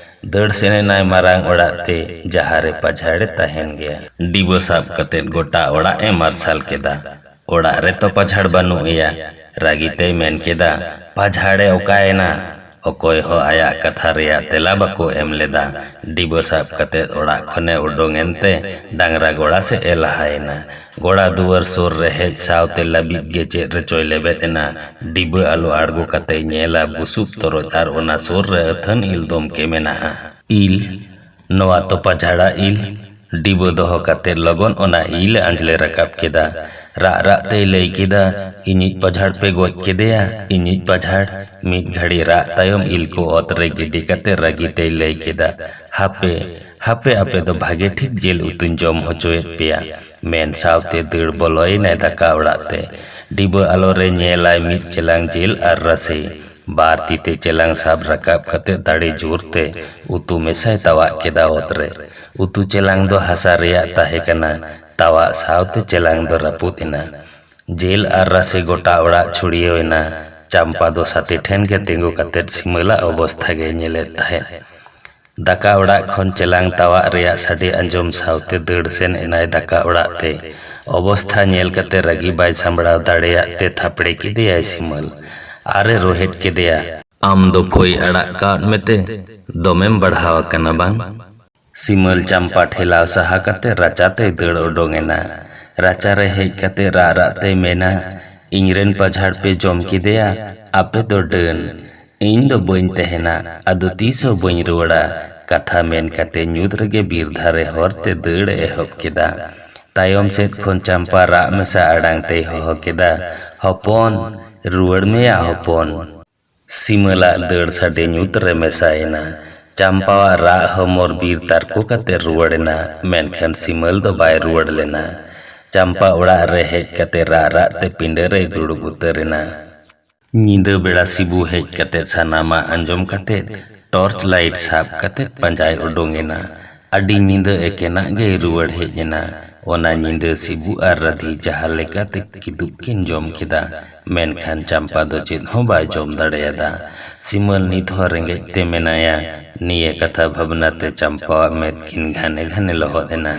ᱫᱟᱹᱲ ᱥᱮᱱ ᱮᱱᱟᱭ ᱢᱟᱨᱟᱝ ᱚᱲᱟᱜ ᱛᱮ, ᱡᱟᱦᱟᱸ ᱨᱮ ᱯᱟᱡᱷᱟᱲᱮ ᱛᱟᱦᱮᱱ ᱜᱮᱭᱟ᱾ ᱰᱤᱵᱟᱹ ᱥᱟᱵ ᱠᱟᱛᱮᱫ ᱜᱚᱴᱟ ᱚᱲᱟᱜ ᱮ ᱢᱟᱨᱥᱟᱞ ᱠᱮᱫᱟ᱾ ᱚᱲᱟᱜ ᱨᱮ ᱛᱚ ᱯᱟᱡᱷᱟᱲ ᱵᱟᱹᱱᱩᱜ ᱮᱭᱟ᱾ ᱨᱟᱹᱜᱤ ᱛᱮᱭ ᱢᱮᱱ ᱠᱮᱫᱟ, "ᱯᱟᱡᱷᱟᱲᱮ ᱚᱠᱟᱭᱮᱱᱟ?" ᱚᱠᱚᱭ ᱦᱚᱸ ᱟᱭᱟᱜ ᱠᱟᱛᱷᱟ ᱨᱮᱭᱟᱜ ᱛᱮᱞᱟ ᱵᱟᱠᱚ ᱮᱢ ᱞᱮᱫᱟ᱾ ᱰᱤᱵᱟᱹ ᱥᱟᱵ ᱠᱟᱛᱮ ᱚᱲᱟᱜ ᱠᱷᱚᱱᱮ ᱩᱰᱩᱝ ᱮᱱᱛᱮ ᱰᱟᱝᱨᱟ ᱜᱚᱲᱟ ᱥᱮᱫ ᱮ ᱞᱟᱦᱟᱭᱮᱱᱟ᱾ ᱜᱚᱲᱟ ᱫᱩᱣᱟᱹᱨ ᱥᱩᱨ ᱨᱮ ᱦᱮᱡ ᱥᱟᱶᱛᱮ ᱞᱟᱹᱵᱤᱫ ᱜᱮ ᱪᱮᱫ ᱨᱮᱪᱚᱭ ᱞᱮᱵᱮᱫ ᱮᱱᱟ᱾ ᱰᱤᱵᱟᱹ ᱟᱞᱚ ᱟᱬᱜᱚ ᱠᱟᱛᱮᱭ ᱧᱮᱞᱟ ᱵᱩᱥᱩᱵ ᱛᱚᱨᱚᱡ ᱟᱨ ᱚᱱᱟ ᱥᱩᱨ ᱨᱮ ᱟᱹᱛᱷᱟᱹᱱ ᱤᱞ ᱫᱚᱢᱠᱮ ᱢᱮᱱᱟᱜᱼᱟ᱾ ᱤᱞ, ᱱᱚᱣᱟ ᱛᱚᱯᱟ ᱡᱷᱟᱲᱟ ᱤᱞ᱾ ᱰᱤᱵᱟᱹ ᱫᱚᱦᱚ ᱠᱟᱛᱮ ᱞᱚᱜᱚᱱ ᱚᱱᱟ ᱤᱞ ᱮ ᱟᱸᱡᱽᱞᱮ ᱨᱟᱠᱟᱵ ᱠᱮᱫᱟ᱾ ᱨᱟᱜ ᱨᱟᱜ ᱛᱮᱭ ᱞᱟᱹᱭ ᱠᱮᱫᱟ, "ᱤᱧᱤᱡ ᱯᱟᱡᱷᱟᱲ ᱯᱮ ᱜᱚᱡ ᱠᱮᱫᱮᱭᱟ, ᱤᱧᱤᱡ ᱯᱟᱡᱷᱟᱲ!" ᱢᱤᱫ ᱜᱷᱟᱹᱲᱤ ᱨᱟᱜ ᱛᱟᱭᱚᱢ ᱤᱞ ᱠᱚ ᱚᱛ ᱨᱮ ᱜᱤᱰᱤ ᱠᱟᱛᱮ ᱨᱟᱹᱜᱤ ᱛᱮᱭ ᱞᱟᱹᱭ ᱠᱮᱫᱟ, "ᱦᱟᱯᱮ, ᱦᱟᱯᱮ, ᱟᱯᱮ ᱫᱚ ᱵᱷᱟᱜᱮ ᱴᱷᱤᱠ ᱡᱤᱞ ᱩᱛᱩᱧ ᱡᱚᱢ ᱦᱚᱪᱚᱭᱮᱫ ᱯᱮᱭᱟ", ᱢᱮᱱ ᱥᱟᱶᱛᱮ ᱫᱟᱹᱲ ᱵᱚᱞᱚᱭᱮᱱᱟᱭ ᱫᱟᱠᱟ ᱚᱲᱟᱜ ᱛᱮ᱾ ᱰᱤᱵᱟᱹ ᱟᱞᱚ ᱨᱮ ᱧᱮᱞᱟᱭ ᱢᱤᱫ ᱪᱮᱞᱟᱝ ᱡᱤᱞ ᱟᱨ ᱨᱟᱥᱮ᱾ ᱵᱟᱨ ᱛᱤ ᱛᱮ ᱪᱮᱞᱟᱝ ᱥᱟᱵ ᱨᱟᱠᱟᱵ ᱠᱟᱛᱮ ᱫᱟᱲᱮ ᱡᱳᱨ ᱛᱮ ᱩᱛᱩ ᱢᱮᱥᱟᱭ ᱛᱟᱣᱟᱜ ᱠᱮᱫᱟ ᱚᱛ ᱨᱮ᱾ ᱩᱛᱩ ᱪᱮᱞᱟᱝ ᱫᱚ ᱦᱟᱥᱟ ᱨᱮᱭᱟᱜ ᱛᱟᱦᱮᱸ ᱠᱟᱱᱟ᱾ ᱛᱟᱣᱟᱜ ᱥᱟᱶᱛᱮ ᱪᱮᱞᱟᱝ ᱫᱚ ᱨᱟᱹᱯᱩᱫ ᱮᱱᱟ᱾ ᱡᱤᱞ ᱟᱨ ᱨᱟᱥᱮ ᱜᱚᱴᱟ ᱚᱲᱟᱜ ᱪᱷᱩᱲᱭᱟᱹᱣ ᱮᱱᱟ᱾ ᱪᱟᱢᱯᱟ ᱫᱚ ᱥᱟᱛᱮ ᱴᱷᱮᱱ ᱜᱮ ᱛᱤᱸᱜᱩ ᱠᱟᱛᱮ ᱥᱤᱢᱟᱹᱞᱟᱜ ᱚᱵᱚᱥᱛᱷᱟ ᱜᱮᱭ ᱧᱮᱞᱮᱫ ᱛᱟᱦᱮᱸᱫ᱾ ᱫᱟᱠᱟ ᱚᱲᱟᱜ ᱠᱷᱚᱱ ᱪᱮᱞᱟᱝ ᱛᱟᱣᱟᱜ ᱨᱮᱭᱟᱜ ᱥᱟᱰᱮ ᱟᱸᱡᱚᱢ ᱥᱟᱶᱛᱮ ᱫᱟᱹᱲ ᱥᱮᱱ ᱮᱱᱟᱭ ᱫᱟᱠᱟ ᱚᱲᱟᱜ ᱛᱮ᱾ ᱚᱵᱚᱥᱛᱷᱟ ᱧᱮᱞ ᱠᱟᱛᱮ ᱨᱟᱹᱜᱤ ᱵᱟᱭ ᱥᱟᱢᱵᱲᱟᱣ ᱫᱟᱲᱮᱭᱟᱜ ᱛᱮ ᱛᱷᱟᱯᱲᱮ ᱠᱮᱫᱮᱭᱟᱭ ᱥᱤᱢᱟᱹᱞ ᱟᱨᱮ ᱨᱚᱦᱮᱫ ᱠᱮᱫᱮᱭᱟ᱾ "ᱟᱢ ᱫᱚ ᱯᱷᱳᱭ ᱟᱲᱟᱜ ᱠᱟᱣᱫ ᱢᱮᱛᱮ ᱫᱚᱢᱮᱢ ᱵᱟᱲᱦᱟᱣ ᱟᱠᱟᱱᱟ ᱵᱟᱝ?" ᱥᱤᱢᱟᱹᱞ ᱪᱟᱢᱯᱟ ᱴᱷᱮᱞᱟᱣ ᱥᱟᱦᱟ ᱠᱟᱛᱮ ᱨᱟᱪᱟ ᱛᱮᱭ ᱫᱟᱹᱲ ᱩᱰᱩᱝ ᱮᱱᱟ᱾ ᱨᱟᱪᱟ ᱨᱮ ᱦᱮᱡ ᱠᱟᱛᱮ ᱨᱟᱜ ᱨᱟᱜ ᱛᱮᱭ ᱢᱮᱱᱟ, "ᱤᱧᱨᱮᱱ ᱯᱟᱡᱷᱟᱲ ᱯᱮ ᱡᱚᱢ ᱠᱮᱫᱮᱭᱟ, ᱟᱯᱮ ᱫᱚ ᱰᱟᱹᱱ᱾ ᱤᱧ ᱫᱚ ᱵᱟᱹᱧ ᱛᱟᱦᱮᱱᱟ, ᱟᱫᱚ ᱛᱤᱥ ᱦᱚᱸ ᱵᱟᱹᱧ ᱨᱩᱣᱟᱹᱲᱟ", ᱠᱟᱛᱷᱟ ᱢᱮᱱ ᱠᱟᱛᱮ ᱧᱩᱛ ᱨᱮᱜᱮ ᱵᱤᱨ ᱫᱷᱟᱨᱮ ᱦᱚᱨ ᱛᱮ ᱫᱟᱹᱲ ᱮ ᱮᱦᱚᱵ ᱠᱮᱫᱟ᱾ ᱛᱟᱭᱚᱢ ᱥᱮᱫ ᱠᱷᱚᱱ ᱪᱟᱢᱯᱟ ᱨᱟᱜ ᱢᱮᱥᱟ ᱟᱲᱟᱝ ᱛᱮᱭ ᱦᱚᱦᱚ ᱠᱮᱫᱟ, "ᱦᱚᱯᱚᱱ, ᱨᱩᱣᱟᱹᱲ ᱢᱮᱭᱟ ᱦᱚᱯᱚᱱ!" ᱥᱤᱢᱟᱹᱞᱟᱜ ᱫᱟᱹᱲ ᱥᱟᱰᱮ ᱧᱩᱛ ᱨᱮ ᱢᱮᱥᱟᱭᱮᱱᱟ᱾ ᱪᱟᱢᱯᱟᱣᱟᱜ ᱨᱟᱜ ᱦᱚᱢᱚᱨ ᱵᱤᱨ ᱛᱟᱨᱠᱚ ᱠᱟᱛᱮ ᱨᱩᱣᱟᱹᱲ ᱮᱱᱟ, ᱢᱮᱱᱠᱷᱟᱱ ᱥᱤᱢᱟᱹᱞ ᱫᱚ ᱵᱟᱭ ᱨᱩᱣᱟᱹᱲ ᱞᱮᱱᱟ᱾ ᱪᱟᱢᱯᱟ ᱚᱲᱟᱜ ᱨᱮ ᱦᱮᱡ ᱠᱟᱛᱮ ᱨᱟᱜ ᱨᱟᱜ ᱛᱮ ᱯᱤᱸᱰᱟᱹ ᱨᱮᱭ ᱫᱩᱲᱩᱵ ᱩᱛᱟᱹᱨ ᱮᱱᱟ᱾ ᱧᱤᱫᱟᱹ ᱵᱮᱲᱟ ᱥᱤᱵᱩ ᱦᱮᱡ ᱠᱟᱛᱮ ᱥᱟᱱᱟᱢᱟᱜ ᱟᱸᱡᱚᱢ ᱠᱟᱛᱮ ᱴᱚᱨᱪ ᱞᱟᱭᱤᱴ ᱥᱟᱵ ᱠᱟᱛᱮ ᱯᱟᱸᱡᱟᱭ ᱩᱰᱩᱝ ᱮᱱᱟ᱾ ᱟᱹᱰᱤ ᱧᱤᱫᱟᱹ ᱮᱠᱮᱱᱟᱜ ᱜᱮᱭ ᱨᱩᱣᱟᱹᱲ ᱦᱮᱡ ᱮᱱᱟ᱾ ᱚᱱᱟ ᱧᱤᱫᱟᱹ ᱥᱤᱵᱩ ᱟᱨ ᱨᱟᱫᱷᱤ ᱡᱟᱦᱟᱸ ᱞᱮᱠᱟᱛᱮ ᱠᱤᱫᱩᱵ ᱠᱤᱱ ᱡᱚᱢ ᱠᱮᱫᱟ, ᱢᱮᱱᱠᱷᱟᱱ ᱪᱟᱢᱯᱟ ᱫᱚ ᱪᱮᱫ ᱦᱚᱸ ᱵᱟᱭ ᱡᱚᱢ ᱫᱟᱲᱮᱭᱟᱫᱟ᱾ ᱥᱤᱢᱟᱹᱞ ᱱᱤᱛ ᱦᱚᱸ ᱨᱮᱸᱜᱮᱡ ᱛᱮ ᱢᱮᱱᱟᱭᱟ᱾ ᱱᱤᱭᱟᱹ ᱠᱟᱛᱷᱟ ᱵᱷᱟᱵᱽᱱᱟ ᱛᱮ ᱪᱟᱢᱯᱟᱣᱟᱜ ᱢᱮᱫ ᱠᱤᱱ ᱜᱷᱟᱱᱮ ᱜᱷᱟᱱᱮ ᱞᱚᱦᱚᱫ ᱮᱱᱟ᱾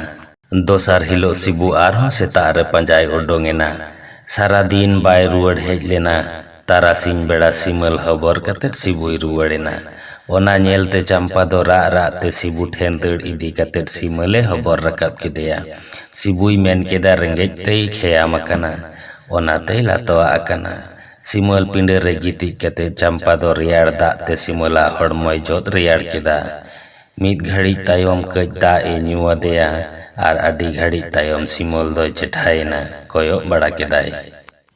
ᱫᱚᱥᱟᱨ ᱦᱤᱞᱳᱜ ᱥᱤᱵᱩ ᱟᱨᱦᱚᱸ ᱥᱮᱛᱟᱜ ᱨᱮ ᱯᱟᱸᱡᱟᱭ ᱩᱰᱩᱝ ᱮᱱᱟ᱾ ᱥᱟᱨᱟ ᱫᱤᱱ ᱵᱟᱭ ᱨᱩᱣᱟᱹᱲ ᱦᱮᱡ ᱞᱮᱱᱟ᱾ ᱛᱟᱨᱟᱥᱤᱧ ᱵᱮᱲᱟ ᱥᱤᱢᱟᱹᱞ ᱦᱚᱵᱚᱨ ᱠᱟᱛᱮᱫ ᱥᱤᱵᱩᱭ ᱨᱩᱣᱟᱹᱲ ᱮᱱᱟ᱾ ᱚᱱᱟ ᱧᱮᱞᱛᱮ ᱪᱟᱢᱯᱟ ᱫᱚ ᱨᱟᱜ ᱨᱟᱜ ᱛᱮ ᱥᱤᱵᱩ ᱴᱷᱮᱱ ᱫᱟᱹᱲ ᱤᱫᱤ ᱠᱟᱛᱮᱫ ᱥᱤᱢᱟᱹᱞᱮ ᱦᱚᱵᱚᱨ ᱨᱟᱠᱟᱵ ᱠᱮᱫᱮᱭᱟ᱾ ᱥᱤᱵᱩᱭ ᱢᱮᱱ ᱠᱮᱫᱟ, ᱨᱮᱸᱜᱮᱡ ᱛᱮᱭ ᱠᱷᱮᱭᱟᱢ ᱟᱠᱟᱱᱟ, ᱚᱱᱟᱛᱮᱭ ᱞᱟᱛᱚᱣᱟᱜ ᱟᱠᱟᱱᱟ᱾ ᱥᱤᱢᱟᱹᱞ ᱯᱤᱸᱰᱟᱹ ᱨᱮ ᱜᱤᱛᱤᱡ ᱠᱟᱛᱮᱫ ᱪᱟᱢᱯᱟ ᱫᱚ ᱨᱮᱭᱟᱲ ᱫᱟᱜ ᱛᱮ ᱥᱤᱢᱟᱹᱞᱟᱜ ᱦᱚᱲᱢᱚᱭ ᱡᱚᱫ ᱨᱮᱭᱟᱲ ᱠᱮᱫᱟ᱾ ᱢᱤᱫ ᱜᱷᱟᱹᱲᱤᱡ ᱛᱟᱭᱚᱢ ᱠᱟᱹᱡ ᱫᱟᱜ ᱮ ᱧᱩ ᱟᱫᱮᱭᱟ ᱟᱨ ᱟᱹᱰᱤ ᱜᱷᱟᱹᱲᱤᱡ ᱛᱟᱭᱚᱢ ᱥᱤᱢᱟᱹᱞ ᱫᱚᱭ ᱪᱮᱴᱷᱟᱭᱮᱱᱟ, ᱠᱚᱭᱚᱜ ᱵᱟᱲᱟ ᱠᱮᱫᱟᱭ᱾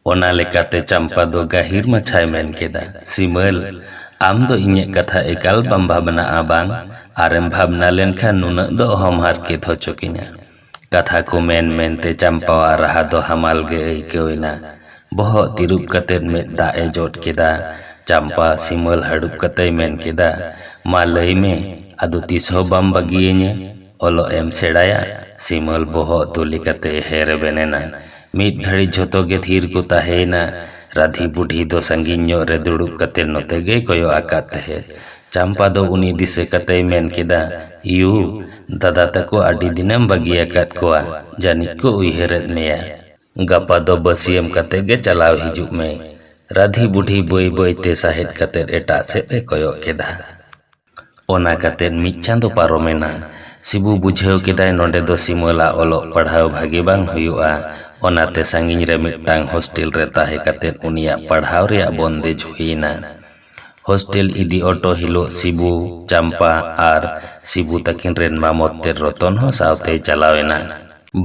ᱚᱱᱟ ᱞᱮᱠᱟᱛᱮ ᱪᱟᱢᱯᱟ ᱫᱚ ᱜᱟᱹᱦᱤᱨ ᱢᱟᱪᱷᱟᱭ ᱢᱮᱱ ᱠᱮᱫᱟ, ᱥᱤᱢᱟᱹᱞ, ᱟᱢ ᱫᱚ ᱤᱧᱟᱹᱜ ᱠᱟᱛᱷᱟ ᱮᱠᱟᱞ ᱵᱟᱢ ᱵᱷᱟᱵᱽᱱᱟᱜᱼᱟ ᱵᱟᱝ? ᱟᱨᱮᱢ ᱵᱷᱟᱵᱽᱱᱟ ᱞᱮᱱᱠᱷᱟᱱ ᱱᱩᱱᱟᱹᱜ ᱫᱚ ᱚᱦᱚᱢ ᱦᱟᱨᱠᱮᱛ ᱦᱚᱪᱚ ᱠᱤᱧᱟ᱾ ᱠᱟᱛᱷᱟ ᱠᱚ ᱢᱮᱱ ᱢᱮᱱᱛᱮ ᱪᱟᱢᱯᱟᱣᱟᱜ ᱨᱟᱦᱟ ᱫᱚ ᱦᱟᱢᱟᱞ ᱜᱮ ᱟᱹᱭᱠᱟᱹᱣ ᱮᱱᱟ᱾ ᱵᱚᱦᱚᱜ ᱛᱤᱨᱩᱵ ᱠᱟᱛᱮᱫ ᱢᱮᱫ ᱫᱟᱜ ᱮ ᱡᱚᱫ ᱠᱮᱫᱟ᱾ ᱪᱟᱢᱯᱟ ᱥᱤᱢᱟᱹᱞ ᱦᱟᱹᱲᱩᱵ ᱠᱟᱛᱮᱭ ᱢᱮᱱ ᱠᱮᱫᱟ, ᱢᱟ ᱞᱟᱹᱭ ᱢᱮ, ᱟᱫᱚ ᱛᱤᱥ ᱦᱚᱸ ᱵᱟᱢ ᱵᱟᱹᱜᱤᱭᱟᱹᱧᱟ? ᱚᱞᱚᱜ ᱮᱢ ᱥᱮᱬᱟᱭᱟ? ᱥᱤᱢᱟᱹᱞ ᱵᱚᱦᱚᱜ ᱛᱩᱞᱤ ᱠᱟᱛᱮ ᱦᱮ ᱨᱮᱵᱮᱱ ᱮᱱᱟ᱾ ᱢᱤᱫ ᱜᱷᱟᱹᱲᱤ ᱡᱷᱚᱛᱚ ᱜᱮ ᱛᱷᱤᱨ ᱠᱚ ᱛᱟᱦᱮᱸᱭᱮᱱᱟ᱾ ᱨᱟᱫᱷᱤ ᱵᱩᱰᱷᱤ ᱫᱚ ᱥᱟᱺᱜᱤᱧ ᱧᱚᱜ ᱨᱮ ᱫᱩᱲᱩᱵ ᱠᱟᱛᱮ ᱱᱚᱛᱮ ᱜᱮᱭ ᱠᱚᱭᱚᱜ ᱟᱠᱟᱫ ᱛᱟᱦᱮᱸᱫ᱾ ᱪᱟᱢᱯᱟ ᱫᱚ ᱩᱱᱤ ᱫᱤᱥᱟᱹ ᱠᱟᱛᱮᱭ ᱢᱮᱱ ᱠᱮᱫᱟ, ᱤᱭᱩ, ᱫᱟᱫᱟ ᱛᱟᱠᱚ ᱟᱹᱰᱤ ᱫᱤᱱᱮᱢ ᱵᱟᱹᱜᱤ ᱟᱠᱟᱫ ᱠᱚᱣᱟ, ᱡᱟᱹᱱᱤᱡ ᱠᱚ ᱩᱭᱦᱟᱹᱨᱮᱫ ᱢᱮᱭᱟ᱾ ᱜᱟᱯᱟ ᱫᱚ ᱵᱟᱹᱥᱤᱭᱟᱹᱢ ᱠᱟᱛᱮ ᱜᱮ ᱪᱟᱞᱟᱣ ᱦᱤᱡᱩᱜ ᱢᱮ᱾ ᱨᱟᱫᱷᱤ ᱵᱩᱰᱷᱤ ᱵᱟᱹᱭ ᱵᱟᱹᱭ ᱛᱮ ᱥᱟᱦᱮᱫ ᱠᱟᱛᱮ ᱮᱴᱟᱜ ᱥᱮᱫ ᱮ ᱠᱚᱭᱚᱜ ᱠᱮᱫᱟ᱾ ᱚᱱᱟ ᱠᱟᱛᱮ ᱢᱤᱫ ᱪᱟᱸᱫᱚ ᱯᱟᱨᱚᱢᱮᱱᱟ᱾ ᱥᱤᱵᱩ ᱵᱩᱡᱷᱟᱹᱣ ᱠᱮᱫᱟᱭ ᱱᱚᱰᱮ ᱫᱚ ᱥᱤᱢᱟᱹᱞᱟᱜ ᱚᱞᱚᱜ ᱯᱟᱲᱦᱟᱣ ᱵᱷᱟᱜᱮ ᱵᱟᱝ ᱦᱩᱭᱩᱜᱼᱟ᱾ ᱚᱱᱟᱛᱮ ᱥᱟᱺᱜᱤᱧ ᱨᱮ ᱢᱤᱫᱴᱟᱝ ᱦᱳᱥᱴᱮᱞ ᱨᱮ ᱛᱟᱦᱮᱸ ᱠᱟᱛᱮ ᱩᱱᱤᱭᱟᱜ ᱯᱟᱲᱦᱟᱣ ᱨᱮᱭᱟᱜ ᱵᱚᱱᱫᱮᱡ ᱦᱩᱭᱮᱱᱟ᱾ ᱦᱳᱥᱴᱮᱞ ᱤᱫᱤ ᱚᱴᱚ ᱦᱤᱞᱳᱜ ᱥᱤᱵᱩ, ᱪᱟᱢᱯᱟ ᱟᱨ ᱥᱤᱵᱩ ᱛᱟᱹᱠᱤᱱ ᱨᱮᱱ ᱢᱟᱢᱚᱛ ᱛᱮᱫ ᱨᱚᱛᱚᱱ ᱦᱚᱸ ᱥᱟᱶᱛᱮᱭ ᱪᱟᱞᱟᱣ ᱮᱱᱟ᱾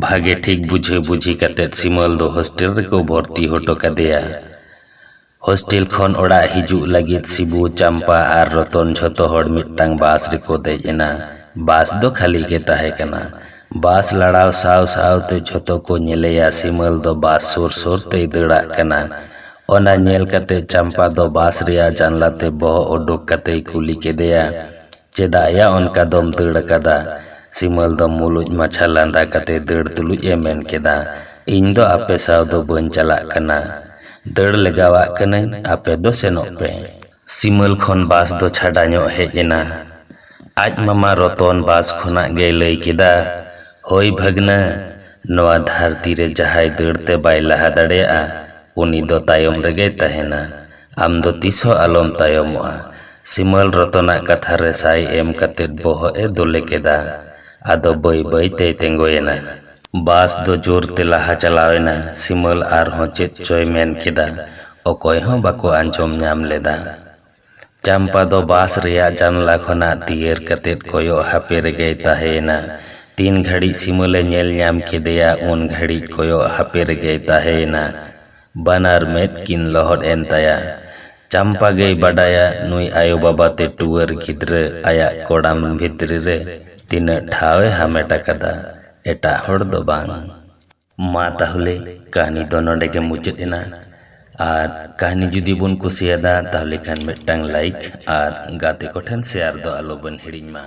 ᱵᱷᱟᱜᱮ ᱴᱷᱤᱠ ᱵᱩᱡᱷᱟᱹ ᱵᱩᱡᱷᱤ ᱠᱟᱛᱮ ᱥᱤᱢᱟᱹᱞ ᱫᱚ ᱦᱳᱥᱴᱮᱞ ᱨᱮᱠᱚ ᱵᱷᱚᱨᱛᱤ ᱦᱚᱴᱚ ᱠᱟᱫᱮᱭᱟ᱾ ᱦᱳᱥᱴᱮᱞ ᱠᱷᱚᱱ ᱚᱲᱟᱜ ᱦᱤᱡᱩᱜ ᱞᱟᱹᱜᱤᱫ ᱥᱤᱵᱩ, ᱪᱟᱢᱯᱟ ᱟᱨ ᱨᱚᱛᱚᱱ ᱡᱷᱚᱛᱚ ᱦᱚᱲ ᱢᱤᱫᱴᱟᱝ ᱵᱟᱥ ᱨᱮᱠᱚ ᱫᱮᱡ ᱮᱱᱟ᱾ ᱵᱟᱥ ᱫᱚ ᱠᱷᱟᱹᱞᱤ ᱜᱮ ᱛᱟᱦᱮᱸ ᱠᱟᱱᱟ᱾ ᱵᱟᱥ ᱞᱟᱲᱟᱣ ᱥᱟᱶ ᱥᱟᱶᱛᱮ ᱡᱷᱚᱛᱚ ᱠᱚ ᱧᱮᱞᱮᱭᱟ ᱥᱤᱢᱟᱹᱞ ᱫᱚ ᱵᱟᱥ ᱥᱩᱨ ᱥᱩᱨ ᱛᱮᱭ ᱫᱟᱹᱲᱟᱜ ᱠᱟᱱᱟ᱾ ᱚᱱᱟ ᱧᱮᱞ ᱠᱟᱛᱮ ᱪᱟᱢᱯᱟ ᱫᱚ ᱵᱟᱥ ᱨᱮᱭᱟᱜ ᱡᱟᱱᱞᱟ ᱛᱮ ᱵᱚᱦᱚᱜ ᱩᱰᱩᱠ ᱠᱟᱛᱮᱭ ᱠᱩᱞᱤ ᱠᱮᱫᱮᱭᱟ, ᱪᱮᱫᱟᱜ ᱭᱟ ᱚᱱᱠᱟ ᱫᱚᱢ ᱫᱟᱹᱲ ᱟᱠᱟᱫᱟ? ᱥᱤᱢᱟᱹᱞ ᱫᱚ ᱢᱩᱞᱩᱡ ᱢᱟᱪᱷᱟ ᱞᱟᱸᱫᱟ ᱠᱟᱛᱮ ᱫᱟᱹᱲ ᱛᱩᱞᱩᱡ ᱮ ᱢᱮᱱ ᱠᱮᱫᱟ, ᱤᱧ ᱫᱚ ᱟᱯᱮ ᱥᱟᱶ ᱫᱚ ᱵᱟᱹᱧ ᱪᱟᱞᱟᱜ ᱠᱟᱱᱟ᱾ ᱫᱟᱹᱲ ᱞᱮᱜᱟᱣᱟᱜ ᱠᱟᱹᱱᱟᱹᱧ, ᱟᱯᱮ ᱫᱚ ᱥᱮᱱᱚᱜ ᱯᱮ᱾ ᱥᱤᱢᱟᱹᱞ ᱠᱷᱚᱱ ᱵᱟᱥ ᱫᱚ ᱪᱷᱟᱰᱟ ᱧᱚᱜ ᱦᱮᱡ ᱮᱱᱟ᱾ ᱟᱡ ᱢᱟᱢᱟ ᱨᱚᱛᱚᱱ ᱵᱟᱥ ᱠᱷᱚᱱᱟᱜ ᱜᱮᱭ ᱞᱟᱹᱭ ᱠᱮᱫᱟ, ᱦᱳᱭ ᱵᱷᱟᱹᱜᱽᱱᱟᱹ, ᱱᱚᱣᱟ ᱫᱷᱟᱹᱨᱛᱤ ᱨᱮ ᱡᱟᱦᱟᱸᱭ ᱫᱟᱹᱲ ᱛᱮ ᱵᱟᱭ ᱞᱟᱦᱟ ᱫᱟᱲᱮᱭᱟᱜᱼᱟ, ᱩᱱᱤ ᱫᱚ ᱛᱟᱭᱚᱢ ᱨᱮᱜᱮᱭ ᱛᱟᱦᱮᱱᱟ᱾ ᱟᱢ ᱫᱚ ᱛᱤᱥ ᱦᱚᱸ ᱟᱞᱚᱢ ᱛᱟᱭᱚᱢᱚᱜᱼᱟ᱾ ᱥᱤᱢᱟᱹᱞ ᱨᱚᱛᱚᱱᱟᱜ ᱠᱟᱛᱷᱟ ᱨᱮ ᱥᱟᱭ ᱮᱢ ᱠᱟᱛᱮ ᱵᱚᱦᱚᱜ ᱮ ᱫᱚᱞᱮ ᱠᱮᱫᱟ᱾ ᱟᱫᱚ ᱵᱟᱹᱭ ᱵᱟᱹᱭ ᱛᱮᱭ ᱛᱤᱸᱜᱩᱭᱮᱱᱟ᱾ ᱵᱟᱥ ᱫᱚ ᱡᱳᱨ ᱛᱮ ᱞᱟᱦᱟ ᱪᱟᱞᱟᱣ ᱮᱱᱟ᱾ ᱥᱤᱢᱟᱹᱞ ᱟᱨᱦᱚᱸ ᱪᱮᱫ ᱪᱚᱭ ᱢᱮᱱ ᱠᱮᱫᱟ᱾ ᱚᱠᱚᱭ ᱦᱚᱸ ᱵᱟᱠᱚ ᱟᱸᱡᱚᱢ ᱧᱟᱢ ᱞᱮᱫᱟ᱾ ᱪᱟᱢᱯᱟ ᱫᱚ ᱵᱟᱥ ᱨᱮᱭᱟᱜ ᱡᱟᱱᱞᱟ ᱠᱷᱚᱱᱟᱜ ᱛᱤᱭᱟᱹᱨ ᱠᱟᱛᱮ ᱠᱚᱭᱚᱜ ᱦᱟᱯᱮ ᱨᱮᱜᱮᱭ ᱛᱟᱦᱮᱸᱭᱮᱱᱟ᱾ ᱛᱤᱱ ᱜᱷᱟᱹᱲᱤᱡ ᱥᱤᱢᱟᱹᱞᱮ ᱧᱮᱞ ᱧᱟᱢ ᱠᱮᱫᱮᱭᱟ, ᱩᱱ ᱜᱷᱟᱹᱲᱤᱡ ᱠᱚᱭᱚᱜ ᱦᱟᱯᱮ ᱨᱮᱜᱮᱭ ᱛᱟᱦᱮᱸᱭᱮᱱᱟ᱾ ᱵᱟᱱᱟᱨ ᱢᱮᱫ ᱠᱤᱱ ᱞᱚᱦᱚᱫ ᱮᱱ ᱛᱟᱭᱟ᱾ ᱪᱟᱢᱯᱟ ᱜᱮᱭ ᱵᱟᱰᱟᱭᱟ ᱱᱩᱭ ᱟᱭᱳ ᱵᱟᱵᱟ ᱛᱮ ᱴᱩᱣᱟᱹᱨ ᱜᱤᱫᱽᱨᱟᱹ ᱟᱭᱟᱜ ᱠᱚᱲᱟᱢ ᱵᱷᱤᱛᱨᱤ ᱨᱮ ᱛᱤᱱᱟᱹᱜ ᱴᱷᱟᱶ ᱮ ᱦᱟᱢᱮᱴ ᱟᱠᱟᱫᱟ, ᱮᱴᱟᱜ ᱦᱚᱲ ᱫᱚ ᱵᱟᱝ᱾ ᱢᱟ ᱛᱟᱦᱚᱞᱮ ᱠᱟᱹᱦᱱᱤ ᱫᱚ ᱱᱚᱰᱮ ᱜᱮ ᱢᱩᱪᱟᱹᱫ ᱮᱱᱟ᱾ ᱟᱨ ᱠᱟᱹᱦᱱᱤ ᱡᱩᱫᱤ ᱵᱚᱱ ᱠᱩᱥᱤᱭᱟᱫᱟ, ᱛᱟᱦᱚᱞᱮ ᱠᱷᱟᱱ ᱢᱤᱫᱴᱟᱝ ᱞᱟᱭᱤᱠ ᱟᱨ ᱜᱟᱛᱮ ᱠᱚᱴᱷᱮᱱ ᱥᱮᱭᱟᱨ ᱫᱚ ᱟᱞᱚ ᱵᱚᱱ ᱦᱤᱲᱤᱧ ᱢᱟ᱾